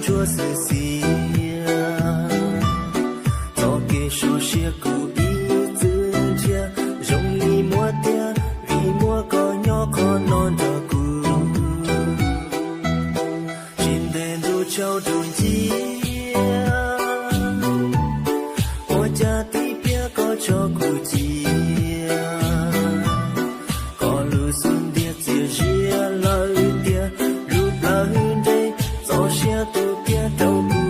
Tsuas xwm xiam, txoj kev so siab kuv ib txwm nrhiav zoo li muab tiag, vim muaj koj nyob qhov no nrog kuv. Tsis ntev ntuj tsaus ntuj nciab, ua cas tib pliag koj tso kuv cia. Koj lub xub ntiag txias zias lawm tiag, lub plawv nres txoj sia tu kiag rau kuv.